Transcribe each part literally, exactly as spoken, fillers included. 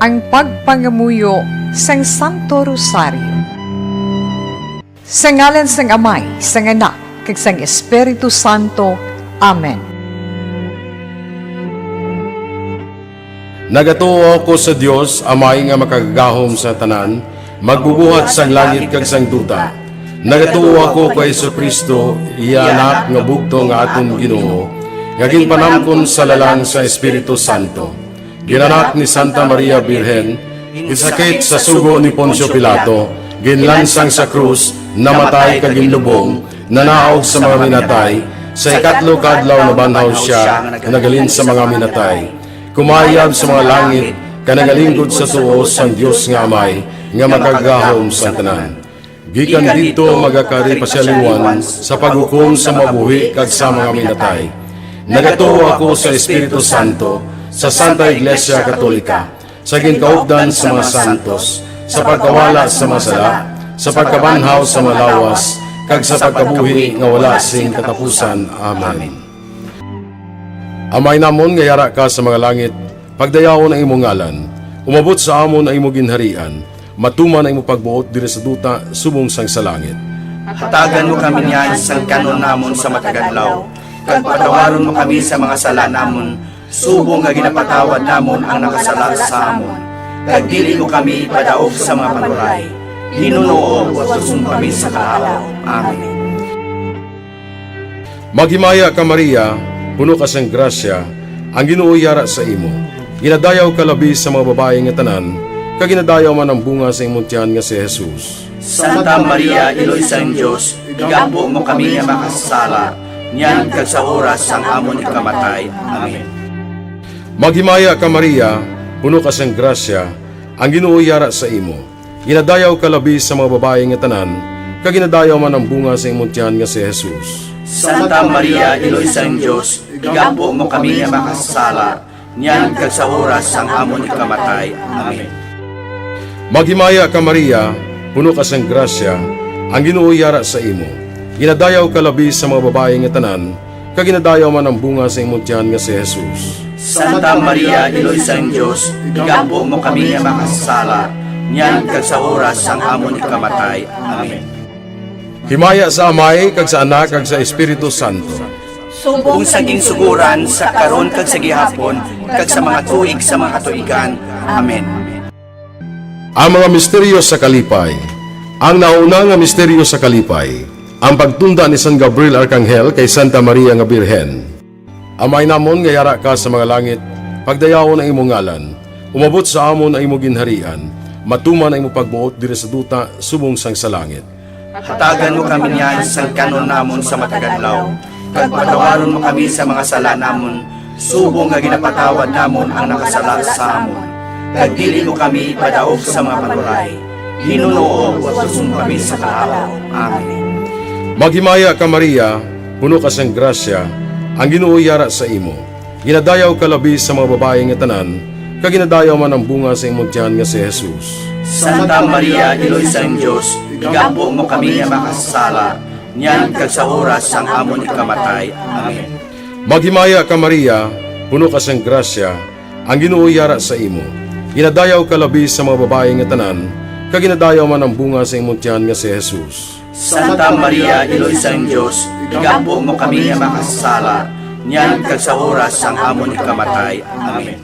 Ang pagpangamuyo sang Santo Rosario. Sa ngalan sang Amay, sang Anak, kag sang Espiritu Santo. Amen. Nagatuo ako sa Dios, Amay nga Makagagahom sa tanan, Magbubuhat sang langit kag sang duta. Nagatuo ako kay Jesu-Cristo, iya Anak nga bugtong nga aton Ginoo, nga ginpanamkon sa lalang sa Espiritu Santo. Ginanak ni Santa Maria Birhen, ginsakit sa sugo ni Poncio Pilato, ginlansang sa krus, namatay kag ginlubong, nanaog sa mga minatay, sa ikatlo ka adlaw nabanhaw sia, naghalin sa mga minatay. Kumayab sa mga langit, kag nagalingkod sa tuo sang Dios nga Amay, nga Makagagahom sang tanan. Gikan didto magakari pa sia liwat sa paghukom sa mabuhi kag sa mga minatay. Nagatuo ako sa Espiritu Santo, sa Santa Iglesia Katolika, sa ginkaupdan sa mga santos, sa pagkawala sa mga sala, sa pagkabanhaw sa mga lawas, kag sa pagkabuhi nga wala sing katapusan. Amen. Amay namon nga yara ka sa mga langit, pagdayawon ang imo ngalan. Umabot sa amon ang imo ginharian. Matuman ang imo pagbuot diri sa duta subong sang sa langit. Hatagan mo kami niyan sang kan-on namon sa matag adlaw, kag patawaron mo kami sa mga sala namon, subong nga ginapatawad namon ang nakasala sa amon. Kag dili mo kami ipadaog sa mga panuray. Ginoo, utuson mo kami sa kalapaw. Amen. Maghimaya ka, Maria, puno ka sang grasya, ang Ginoo yara sa imo. Ginadayaw ka labi sa mga babayi nga tanan, kag ginadayaw man ang bunga sa imong tiyan nga si Jesus. Santa Maria, Iloy sang Dios, igampo mo kami nga makasasala, niyan kag sa oras sang amon ikamatay. Amen. Maghimaya ka, Maria, puno ka sang grasya, ang Ginoo yara sa imo. Ginadayaw ka labi sa mga babayi nga tanan, kag ginadayaw man ang bunga sa imong tiyan nga si Jesus. Santa Maria, Iloy sang Dios, igampo mo kami nga makasasala, niyan kag sa oras sang amon ikamatay. Amen. Maghimaya ka, Maria, puno ka sang grasya, ang Ginoo yara sa imo. Ginadayaw ka labi sa mga babayi nga tanan, kag ginadayaw man ang bunga sa imong tiyan nga si Jesus. Santa Maria, Iloy sang Dios, igampo mo kami nga makasasala, niyan kag sa oras sang amon ikamatay. Amen. Himaya sa Amay, kag sa Anak, kag sa Espiritu Santo. Subong sa ginsugoran, sa karon, kag sa gihapon, kag sa mga tuig sa mga katuigan. Amen. Ang mga misteryo sa kalipay. Ang nauna nga misteryo sa kalipay, ang pagtunda ni San Gabriel Arkanghel kay Santa Maria nga Birhen. Amay namon nga yara ka sa mga langit, pagdayawon ang imong ngalan. Umabot sa amon ang imong ginharian. Matuman ang imong pagbuot diri sa duta subong sang sa langit. Hatagan mo kami niyan sang kan-on namon sa matag adlaw, kag patawaron mo kami sa mga sala namon, subong nga ginapatawad namon ang nakasala sa amon. Kag dili mo kami ipadaog sa mga panuray. Ginoo, utuson mo kami sa kalapaw. Amen. Maghimaya ka, Maria, puno ka sang grasya, ang Ginoo yara sa imo. Ginadayaw ka labi sa mga babayi nga tanan, kag ginadayaw man ang bunga sa imong tiyan nga si Jesus. Santa Maria, Iloy sang Dios, igampo mo kami nga makasasala, niyan kag sa oras sang amon ikamatay. Amen. Maghimaya ka, Maria, puno ka sang grasya, ang Ginoo yara sa imo. Ginadayaw ka labi sa mga babayi nga tanan, kag ginadayaw man ang bunga sa imong tiyan nga si Jesus. Santa Maria, Iloy sang Dios, igampo mo kami nga makasasala, niyan kag sa oras sang amon ikamatay. Amen.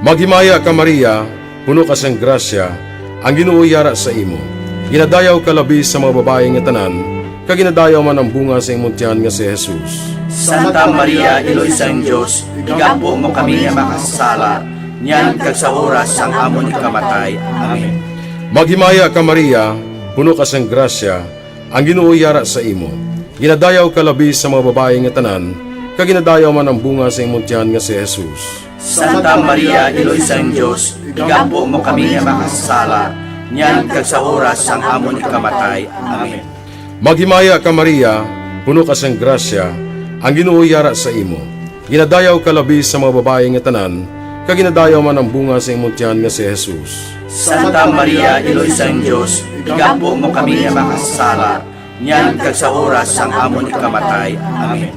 Maghimaya ka, Maria, puno ka sang grasya, ang Ginoo yara sa imo. Ginadayaw ka labi sa mga babayi nga tanan, kag ginadayaw man ang bunga sa imong tiyan nga si Jesus. Santa Maria, Iloy sang Dios, igampo mo kami nga makasasala, niyan kag sa oras sang amon ikamatay. Amen. Maghimaya ka, Maria, puno ka sang grasya, ang Ginoo yara sa imo. Ginadayaw ka labi sa mga babayi nga tanan, kag ginadayaw man ang bunga sa imong tiyan nga si Jesus. Santa Maria, Iloy sang Dios, igampo mo kami nga makasasala, niyan kag sa oras sang amon ikamatay. Amen. Maghimaya ka, Maria, puno ka sang grasya, ang Ginoo yara sa imo. Ginadayaw ka labi sa mga babayi nga tanan, kag ginadayaw man ang bunga sa imong tiyan nga si Jesus. Santa Maria, Iloy sang Dios, igampo mo kami nga makasasala, niyan kag sa oras sang amon ikamatay. Amen.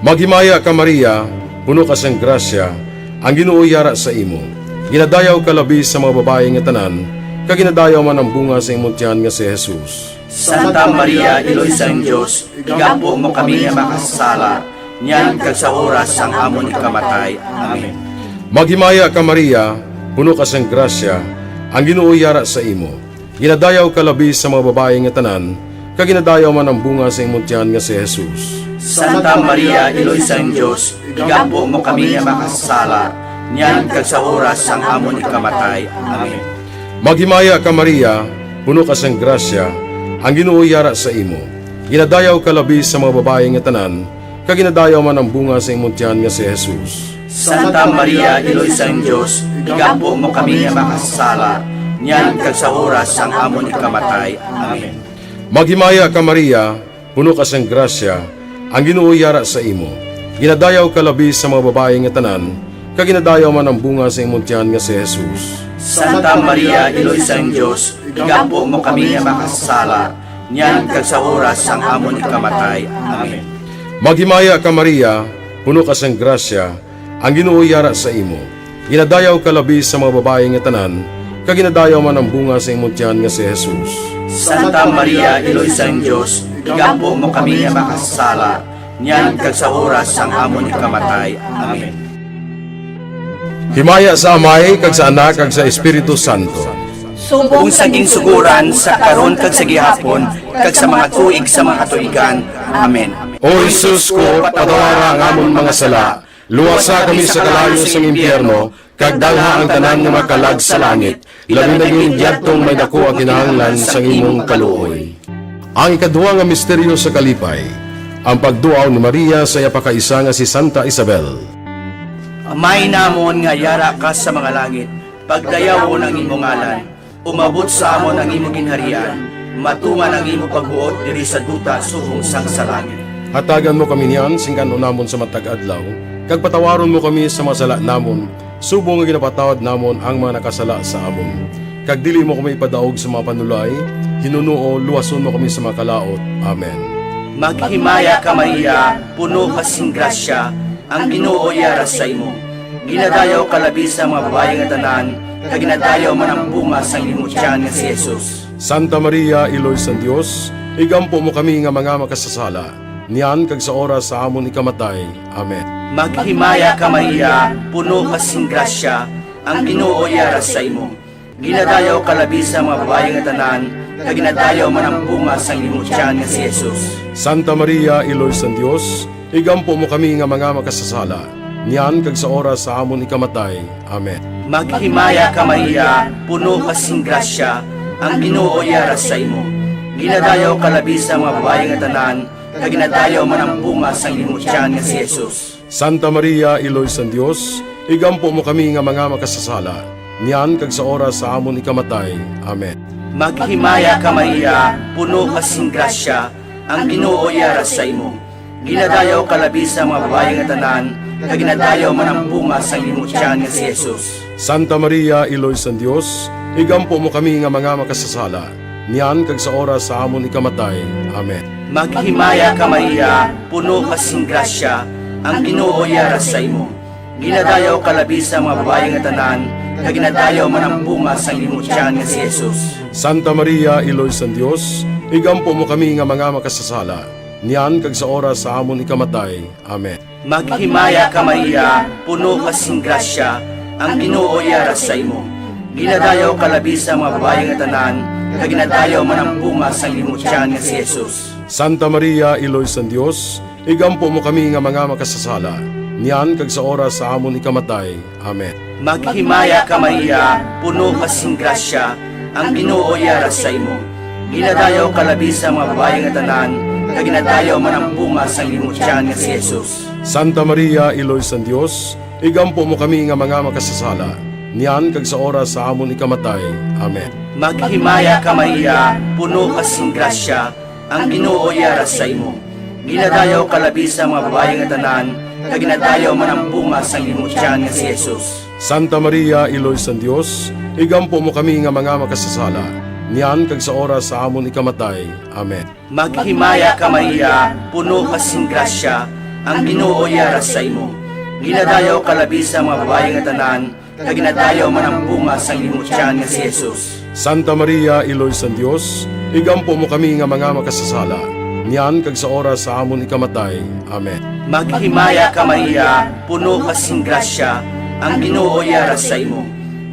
Maghimaya ka, Maria, puno ka sang grasya, ang Ginoo yara sa imo. Ginadayaw ka labi sa mga babayi nga tanan, kag ginadayaw man ang bunga sa imong tiyan nga si Jesus. Santa Maria, Iloy sang Dios, igampo mo kami nga makasasala, niyan kag sa oras sang amon ikamatay. Amen. Maghimaya ka, Maria, puno ka sang grasya, ang Ginoo yara sa imo. Ginadayaw ka labi sa mga babayi nga tanan, kag ginadayaw man ang bunga sa imong tiyan nga si Jesus. Santa Maria, Iloy sang Dios, igampo mo kami nga makasasala, niyan kag sa oras sang amon ikamatay. Amen. Maghimaya ka, Maria, puno ka sang grasya, ang Ginoo yara sa imo. Ginadayaw ka labi sa mga babayi nga tanan, kag ginadayaw man ang bunga sa imong tiyan nga si Jesus. Santa Maria, Iloy sang Dios, igampo mo kami nga makasasala, niyan kag sa oras sang amon ikamatay. Amen. Maghimaya ka, Maria, puno ka sang grasya, ang Ginoo yara sa imo. Ginadayaw ka labi sa mga babayi nga tanan, kag ginadayaw man ang bunga sa imong tiyan nga si Jesus. Santa Maria, Iloy sang Dios, igampo mo kami nga makasasala, niyan kag sa oras sang amon ikamatay. Amen. Maghimaya ka, Maria, puno ka sang grasya, ang Ginoo yara sa imo. Ginadayaw ka labi sa mga babayi nga tanan, kag ginadayaw man ang bunga sa imong tiyan nga si Jesus. Santa Maria, Iloy sang Dios, igampo mo kami nga makasasala, niyan kag sa oras sang amon ikamatay. Amen. Himaya sa Amay, kag sa Anak, kag sa Espiritu Santo. Subong sa ginsugoran, sa karon, kag sa gihapon, kag sa mga tuig sa mga katuigan. Amen. O Jesus ko, patawara ang amon mga sala, luwasa kami sa kalayo sang impyerno, kag dalha ang tanan nga makalag sa langit, labi na gid yadtong may daku ang kinahanglan sang imong kaluoy. Ang ikadua nga misteryo sa kalipay, ang pagduaw ni Maria sa iya pakaisa nga si Santa Isabel. Amay namon nga yara ka sa mga langit, pagdayawon ang imo ngalan, umabot sa amon ang imo ginharian, matuman ang imo pagbuot diri sa duta subong sang sa langit. Hatagan mo kami niyan sing kan-on namon sa matag adlaw, kag patawaron mo kami sa mga sala namon, subong nga ginapatawad namon ang mga nakasala sa amon. Kag dili mo kami ipadaog sa mga panulay, hinunoo luwason mo kami sa mga kalaut. Amen. Maghimaya ka, Maria, puno ka sing grasya, ang Ginoo yara sa imo. Ginadayaw ka labi sa mga babayi nga tanan, kag ginadayaw man ang bunga sang imo tiyan nga si Jesus. Santa Maria, Iloy sang Dios, igampo mo kami nga mga makasasala, niyan kag sa oras sa amon ikamatay. Amen. Maghimaya ka, Maria, puno ka sing grasya, ang Ginoo yara sa imo. Ginadayaw ka labi sa mga babayi nga tanan, kag ginadayaw man ang bunga sang imo tiyan nga si Jesus. Santa Maria, Iloy sang Dios, igampo mo kami nga mga makasasala, niyan kag sa oras sa amon ikamatay. Amen. Maghimaya ka, Maria, puno ka sing grasya, ang Ginoo yara sa imo. Ginadayaw ka labi sa mga babayi nga tanan, kag ginadayaw man ang bunga sang imo tiyan nga si Jesus. Santa Maria, Iloy sang Dios, igampo mo kami nga mga makasasala, niyan kag sa oras sa amon ikamatay. Amen. Maghimaya ka, Maria, puno ka sing grasya, ang Ginoo yara sa imo. Ginadayaw ka labi sa mga babayi nga tanan, kag ginadayaw man ang bunga sang imo tiyan nga si Jesus. Santa Maria, Iloy sang Dios, igampo mo kami nga mga makasasala, niyan kag sa oras sa amon ikamatay. Amen. Maghimaya ka, Maria, puno ka sing grasya, ang Ginoo yara sa imo. Ginadayaw ka labi sa mga babayi nga tanan, kag ginadayaw man ang bunga sang imo tiyan nga si Jesus. Santa Maria, Iloy sang Dios, igampo mo kami nga mga makasasala, niyan kag sa oras sa amon ikamatay. Amen. Maghimaya ka, Maria, puno ka sing grasya, ang Ginoo yara sa imo. Ginadayaw ka labi sa mga babayi nga tanan, kag ginadayaw man ang bunga sang imo tiyan nga si Jesus. Santa Maria, Iloy sang Dios, igampo mo kami nga mga makasasala, niyan kag sa oras sa amon ikamatay. Amen. Maghimaya ka, Maria, puno ka sing grasya, ang Ginoo yara sa imo. Ginadayaw ka labi sa mga babayi nga tanan, kag ginadayaw man ang bunga sang imo tiyan nga si Jesus. Santa Maria, Iloy sang Dios, igampo mo kami nga mga makasasala, niyan kag sa oras sa amon ikamatay. Amen. Maghimaya ka, Maria, puno ka sing grasya, ang Ginoo yara sa imo. Ginadayaw ka labi sa mga babayi nga tanan, kag ginadayaw man ang bunga sang imo tiyan nga si Jesus. Santa Maria, Iloy sang Dios, igampo mo kami nga mga makasasala, niyan kag sa oras sa amon ikamatay. Amen. Maghimaya ka, Maria, puno ka sing grasya, ang Ginoo yara sa imo. Ginadayaw ka labi sa mga babayi nga tanan, kag ginadayaw man ang bunga sang imong tiyan nga si Jesus. Santa Maria, Iloy sang Dios, igampo mo kami nga mga makasasala, niyan kag sa oras sa amon ikamatay. Amen. Maghimaya ka, Maria, puno ka sing grasya, ang Ginoo yara sa imo.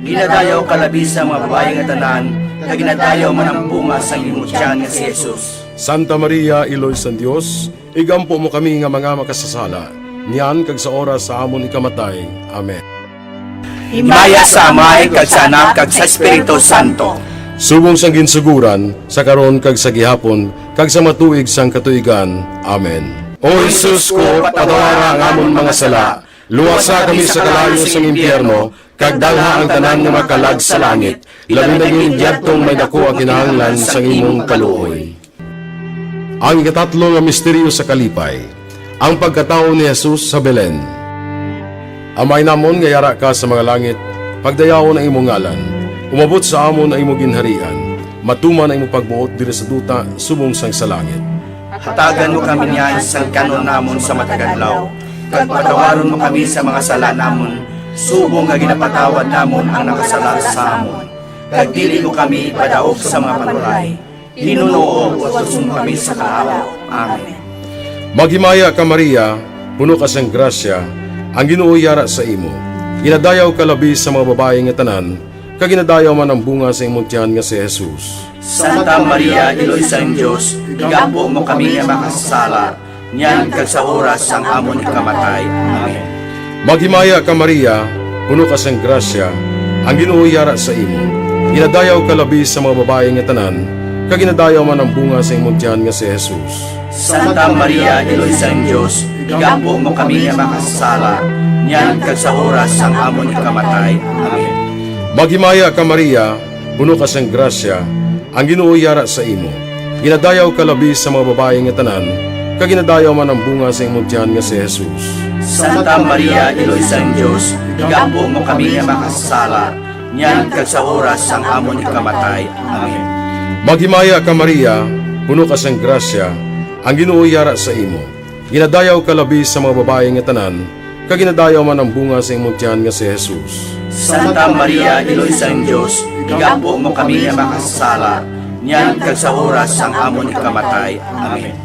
Ginadayaw ka labi sa mga babayi nga tanan, kag ginadayaw man ang bunga sang imong tiyan nga si Jesus. Santa Maria, Iloy sang Dios, igampo mo kami nga mga makasasala, niyan kag sa oras sa amon ikamatay. Amen. Himaya sa Amay, kag sa Anak, kag sa Espiritu Santo. Subong sang ginsuguran, sa karon kag sa gihapon, kag sa matuig sang katuigan. Amen. O Jesus ko, patawara ang amon mga sala, luwasa kami sa kalayo sang impyerno, kag dalha ang tanan nga makalag sa langit, labi na gid yadtong may daku ang kinahanglan sang imong kaluoy. Ang ikatatlo nga misteryo sa kalipay, ang pagkatawo ni Jesus sa Belen. Amay namon nga yara ka sa mga langit, pagdayawon ang imong ngalan, umabot sa amon ang imong ginharian, matuman ang imong pagbuot diri sa duta subong sang sa langit. Hatagan mo kami niyan sang kan-on namon sa matag adlaw, kag patawaron mo kami sa mga sala namon, subong nga ginapatawad namon ang nakasala sa amon. Kag dili mo kami ipadaog sa mga panulay, hinunoo, utuson mo kami sa kaalam. Amen. Maghimaya ka, Maria, puno ka sang grasya, ang Ginoo yara sa imo. Ginadayaw ka labi sa mga babayi nga tanan, kag ginadayaw man ang bunga sa imong tiyan nga si Jesus. Santa Maria, Iloy sang Dios, igampo mo kami nga makasasala, niyan kag sa oras sang amon ikamatay. Amen. Maghimaya ka, Maria, puno ka sang grasya, ang Ginoo yara sa imo. Ginadayaw ka labi sa mga babayi nga tanan, kag ginadayaw man ang bunga sa imong tiyan nga si Jesus. Santa Maria, Iloy sang Dios, igampo mo kami nga makasasala, niyan kag sa oras sang amon ikamatay. Amen. Maghimaya ka, Maria, puno ka sang grasya, ang Ginoo yara sa imo. Ginadayaw ka labi sa mga babayi nga tanan, kag ginadayaw man ang bunga sa imong tiyan nga si Jesus. Santa Maria, Iloy sang Dios, igampo mo kami nga makasasala, niyan kag sa oras sang amon ikamatay. Amen. Maghimaya ka, Maria, puno ka sang grasya, ang Ginoo yara sa imo. Ginadayaw ka labi sa mga babayi nga tanan, kag ginadayaw man ang bunga sa imong tiyan nga si Jesus. Santa Maria, Iloy sang Dios, igampo mo kami nga makasasala, niyan kag sa oras sang amon ikamatay. Amen.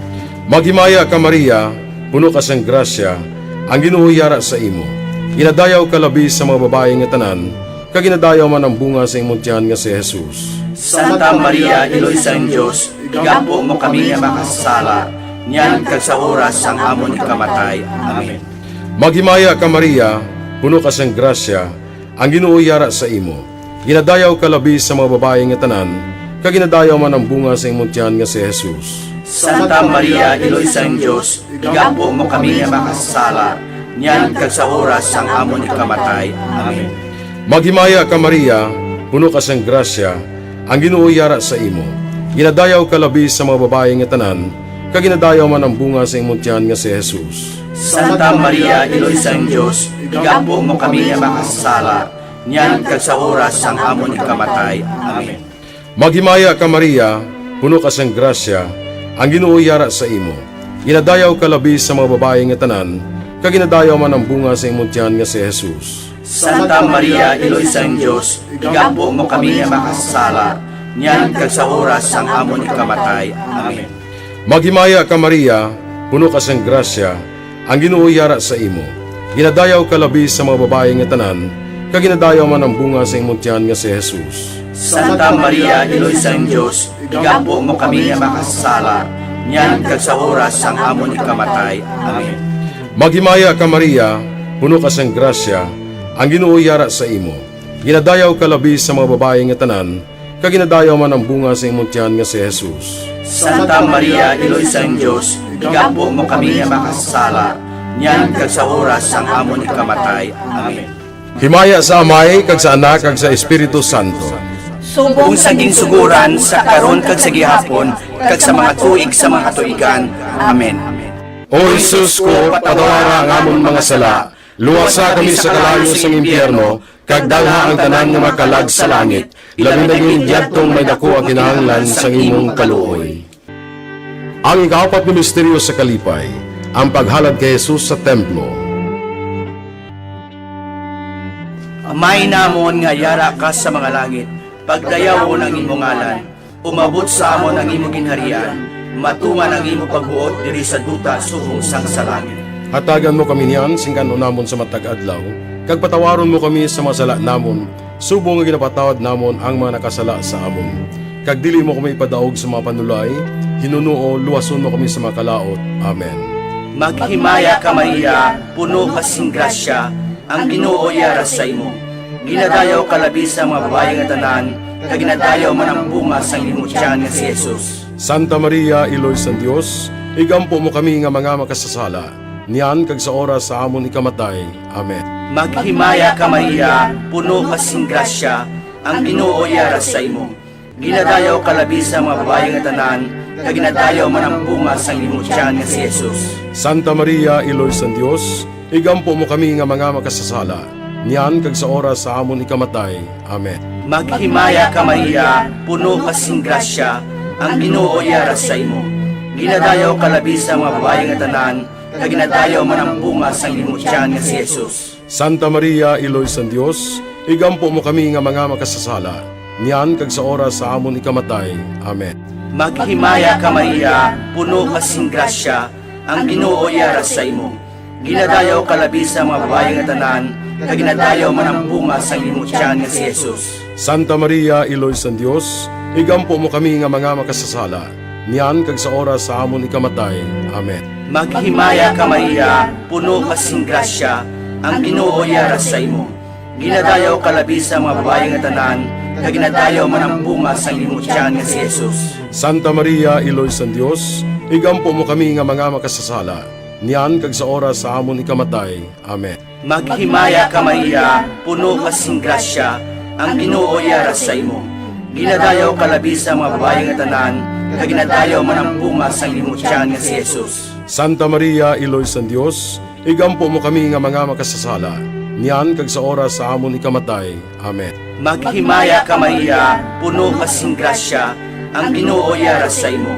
Maghimaya ka, Maria, puno ka sang grasya, ang Ginoo yara sa imo. Ginadayaw ka labi sa mga babayi nga tanan, kag ginadayaw man ang bunga sa imong tiyan nga si Jesus. Santa Maria, Iloy sang Dios, igampo mo kami nga makasasala, niyan kag sa oras sang amon ikamatay. Amen. Maghimaya ka, Maria, puno ka sang grasya, ang Ginoo yara sa imo. Ginadayaw ka labi sa mga babayi nga tanan, kag ginadayaw man ang bunga sa imong tiyan nga si Jesus. Santa Maria, Iloy sang Dios, igampo mo kami nga makasasala, niyan kag sa oras sang amon ikamatay. Amen. Maghimaya ka, Maria, puno ka sang grasya, ang Ginoo yara sa imo. Ginadayaw ka labi sa mga babayi nga tanan, kag ginadayaw man ang bunga sa imong tiyan nga si Jesus. Santa Maria, Iloy sang Dios, igampo mo kami nga makasasala, niyan kag sa oras sang amon ikamatay. Amen. Maghimaya ka, Maria, puno ka sang grasya, ang Ginoo yara sa imo. Ginadayaw ka labi sa mga babayi nga tanan, kag ginadayaw man ang bunga sa imong tiyan nga si Jesus. Santa Maria, Iloy sang Dios, igampo mo kami nga makasasala, niyan kag sa oras sang amon ikamatay. Amen. Maghimaya ka, Maria, puno ka sang grasya, ang Ginoo yara sa imo. Ginadayaw ka labi sa mga babayi nga tanan, kag ginadayaw man ang bunga sa imong tiyan nga si Jesus. Santa Maria, Iloy sang Dios, igampo mo kami nga makasasala, niyan kag sa oras sang amon ikamatay. Amen. Maghimaya ka, Maria, puno ka sang grasya, ang Ginoo yara sa imo. Ginadayaw ka labi sa mga babayi nga tanan, kag ginadayaw man ang bunga sa imong tiyan nga si Jesus. Santa Maria, Iloy sang Dios, igampo mo kami nga makasasala, niyan kag sa oras sang amon ikamatay. Amen. Himaya sa Amay, kag sa Anak, kag sa Espiritu Santo. Subong sa ginsuguran, sa karon, kag sa gihapon, kag sa mga tuig sa mga katuigan. Amen. O Jesus ko, patawara ang amon mga sala, luwasa kami sa kalayo sang impyerno, kag dalha ang tanan nga makalag sa langit, labi na gid yadtong may daku ang kinahanglan sang imong kaluoy. Ang ikaapat nga misteryo sa kalipay, ang paghalad kay Jesus sa templo. Amay namon nga yara ka sa mga langit, pagdayawon ang imo ngalan. Umabot sa amon ang imo ginharian. Matuman ang imo pagbuot diri sa duta subong sang sa langit. Hatagan mo kami niyan sing kan-on namon sa matag adlaw, kag patawaron mo kami sa mga sala namon, subong nga ginapatawad namon ang mga nakasala sa amon. Kag dili mo kami ipadaog sa mga panulay, hinunoo, luwason mo kami sa mga kalaut. Amen. Maghimaya ka, Maria, puno ka sing grasya, ang Ginoo yara sa imo. Ginadayaw ka labi sa mga babayi nga tanan, kag ginadayaw man ang bunga sang imo tiyan nga si Jesus. Santa Maria, Iloy sang Dios, igampo mo kami nga mga makasasala, niyan kag sa oras sa amon ikamatay. Amen. Maghimaya ka, Maria, puno ka sing grasya, ang Ginoo yara sa imo. Ginadayaw ka labi sa mga babayi nga tanan, kag ginadayaw man ang bunga sang imo tiyan nga si Jesus. Santa Maria, Iloy sang Dios, igampo mo kami nga mga makasasala, niyan kag sa oras sa amon ikamatay. Amen. Maghimaya ka, Maria, puno ka sing grasya, ang Ginoo yara sa imo. Ginadayaw ka labi sa mga babayi nga tanan, kag ginadayaw man ang bunga sang imo tiyan nga si Jesus. Santa Maria, Iloy sang Dios, igampo mo kami nga mga makasasala, niyan kag sa oras sa amon ikamatay. Amen. Maghimaya ka, Maria, puno ka sing grasya, ang Ginoo yara sa imo. Ginadayaw ka labi sa mga babayi nga tanan, kag ginadayaw man ang bunga sang imo tiyan nga si Jesus. Santa Maria, Iloy sang Dios, igampo mo kami nga mga makasasala, niyan kag sa oras sa amon ikamatay. Amen. Maghimaya ka, Maria, puno ka sing grasya, ang Ginoo yara sa imo. Ginadayaw ka labi sa mga babayi nga tanan, kag ginadayaw man ang bunga sang imo tiyan nga si Jesus. Santa Maria, Iloy sang Dios, igampo mo kami nga mga makasasala, niyan kag sa oras sa amon ikamatay. Amen. Maghimaya ka, Maria, puno ka sing grasya, ang Ginoo yara sa imo. Ginadayaw ka labi sa mga babayi nga tanan, kag ginadayaw man ang bunga sang imo tiyan nga si Jesus. Santa Maria, Iloy sang Dios, igampo mo kami nga mga makasasala, niyan kag sa oras sa amon ikamatay. Amen. Maghimaya ka, Maria, puno ka sing grasya, ang Ginoo yara sa imo.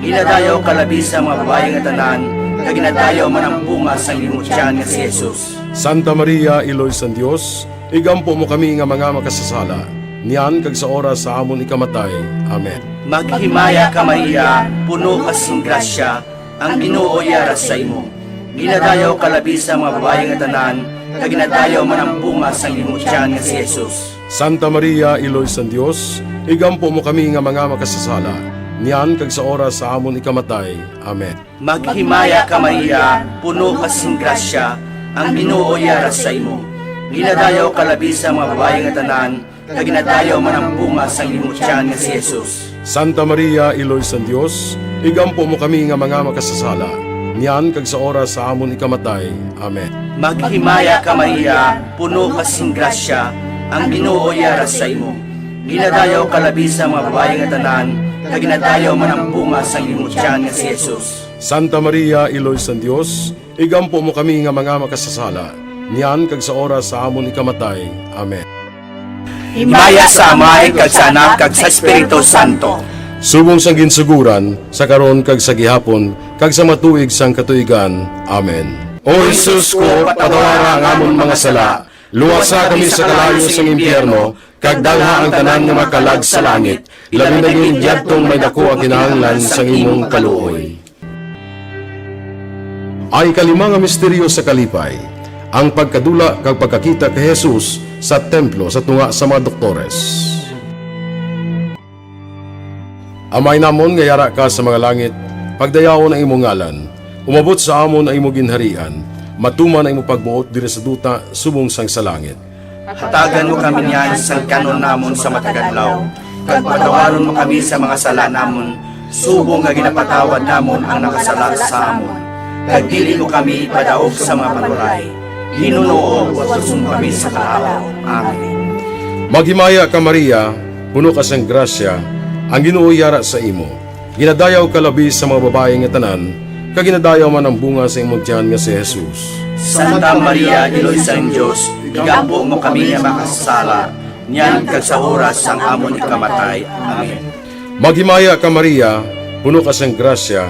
Ginadayaw ka labi sa mga babayi nga tanan, kag ginadayaw man ang bunga sang imo tiyan nga si Jesus. Santa Maria, Iloy sang Dios, igampo mo kami nga mga makasasala, niyan kag sa oras sa amon ikamatay. Amen. Maghimaya ka, Maria, puno ka sing grasya, ang Ginoo yara sa imo. Ginadayaw ka labi sa mga babayi nga tanan, kag ginadayaw man ang bunga sang imo tiyan nga si Jesus. Santa Maria, Iloy sang Dios, igampo mo kami nga mga makasasala, niyan kag sa oras sa amon ikamatay. Amen. Maghimaya ka, Maria, puno ka sing grasya, ang Ginoo yara sa imo. Ginadayaw ka labi sa mga babayi nga tanan, kag ginadayaw man ang bunga sang imo tiyan nga si Jesus. Santa Maria, Iloy sang Dios, igampo mo kami nga mga makasasala, niyan kag sa oras sa amon ikamatay. Amen. Maghimaya ka, Maria, puno ka sing grasya, ang Ginoo yara sa imo. Ginadayaw ka labi sa mga babayi nga tanan, kag ginadayaw man ang bunga sang imo tiyan nga si Jesus. Santa Maria, Iloy sang Dios, igampo mo kami nga mga makasasala, niyan kag sa oras sa amon ikamatay. Amen. Himaya sa Amay, kag sa Anak, kag sa Espiritu Santo. Subong sang ginsuguran, sa karon, kag sa gihapon, kag sa mga tuig sang katuigan. Amen. O Jesus ko, patawara ang amon mga sala, luwasa kami sa kalayo sang impyerno, kag dalha ang tanan nga mga kalag sa langit, labi na gid yadtong may daku ang kinahanglan sang imong kaluoy. Ang ikalima nga misteryo sa kalipay, ang pagkadula kag pagkakita kay Jesus sa templo sa tunga sa mga doktores. Amay namon nga yara ka sa mga langit, pagdayawon ang imong ngalan. Umabot sa amon ang imo ginharian. Matuman ang imo pagbuot diri sa duta subong sang sa langit. Hatagan mo kami niyan sang kan-on namon sa matag adlaw, kag patawaron mo kami sa mga sala namon, subong nga ginapatawad namon ang nakasala sa amon. Kag dili mo kami ipadaog sa mga panulay, hinunoo, luwason mo kami sa kalaut. Amen. Maghimaya ka, Maria, puno ka sang grasya, ang Ginoo yara sa imo. Ginadayaw ka labi sa mga babayi nga tanan, kag ginadayaw man ang bunga sa imong tiyan nga si Jesus. Santa Maria, Iloy sang Dios, igampo mo kami nga makasasala, niyan kag sa oras sang amon ikamatay. Amen. Maghimaya ka, Maria, puno ka sang grasya,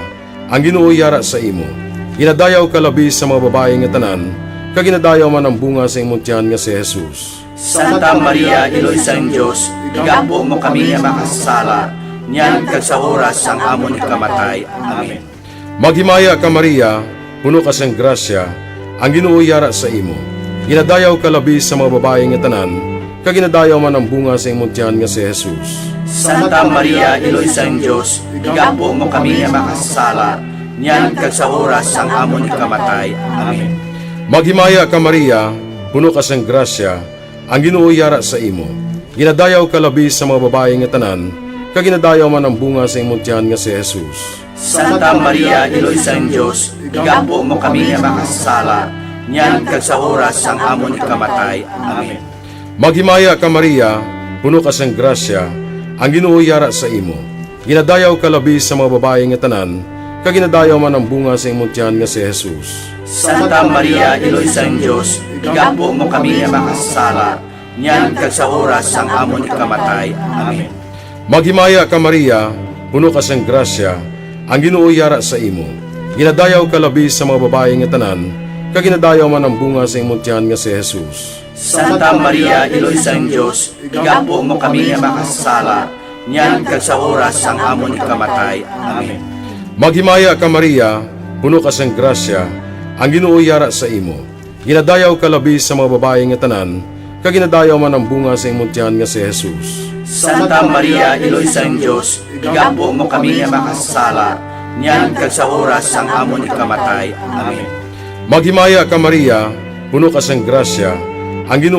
ang Ginoo yara sa imo. Ginadayaw ka labi sa mga babayi nga tanan, kag ginadayaw man ang bunga sa imong tiyan nga si Jesus. Santa Maria, Iloy sang Dios, igapo mo kami nga makasasala, niyan kag sa oras sang amon ikamatay. Amen. Maghimaya ka, Maria, puno ka sang grasya, ang Ginoo yara sa imo. Ginadayaw ka labi sa mga babayi nga tanan, kag ginadayaw man ang bunga sa imong tiyan nga si Jesus. Santa Maria, Iloy sang Dios, igapo mo kami nga makasasala, niyan kag sa oras sang amon ikamatay. Amen. Maghimaya ka, Maria, puno ka sang grasya, ang Ginoo yara sa imo. Ginadayaw ka labi sa mga babayi nga tanan, kag ginadayaw man ang bunga sa imong tiyan nga si Jesus. Santa Maria, Iloy sang Dios, igapo mo kami nga makasasala, niyan kag sa oras sang amon ikamatay. Amen. Maghimaya ka, Maria, puno ka sang grasya, ang Ginoo yara sa imo. Ginadayaw ka labi sa mga babayi nga tanan, kag ginadayaw man ang bunga sa imong tiyan nga si Jesus. Santa Maria, Iloy sang Dios, igapo mo kami nga makasasala, niyan kag sa oras sang amon ikamatay. Amen. Maghimaya ka, Maria, puno ka sang grasya, ang Ginoo yara sa imo. Ginadayaw ka labi sa mga babayi nga tanan, kag ginadayaw man ang bunga sa imong tiyan nga si Jesus. Santa Maria, Iloy sang Dios, igapo mo kami nga makasasala, niyan kag sa oras sang amon ikamatay. Amen. Maghimaya ka, Maria, puno ka sang grasya, ang Ginoo yara sa imo. Ginadayaw ka labi sa mga babayi nga tanan, kag ginadayaw man ang bunga sa imong tiyan nga si Jesus. Santa Maria, Iloy sang Dios, igapo mo kami nga makasasala, niyan kag sa oras sang amon ikamatay. Amen. Maghimaya ka, Maria, puno ka sang grasya, ang Ginoo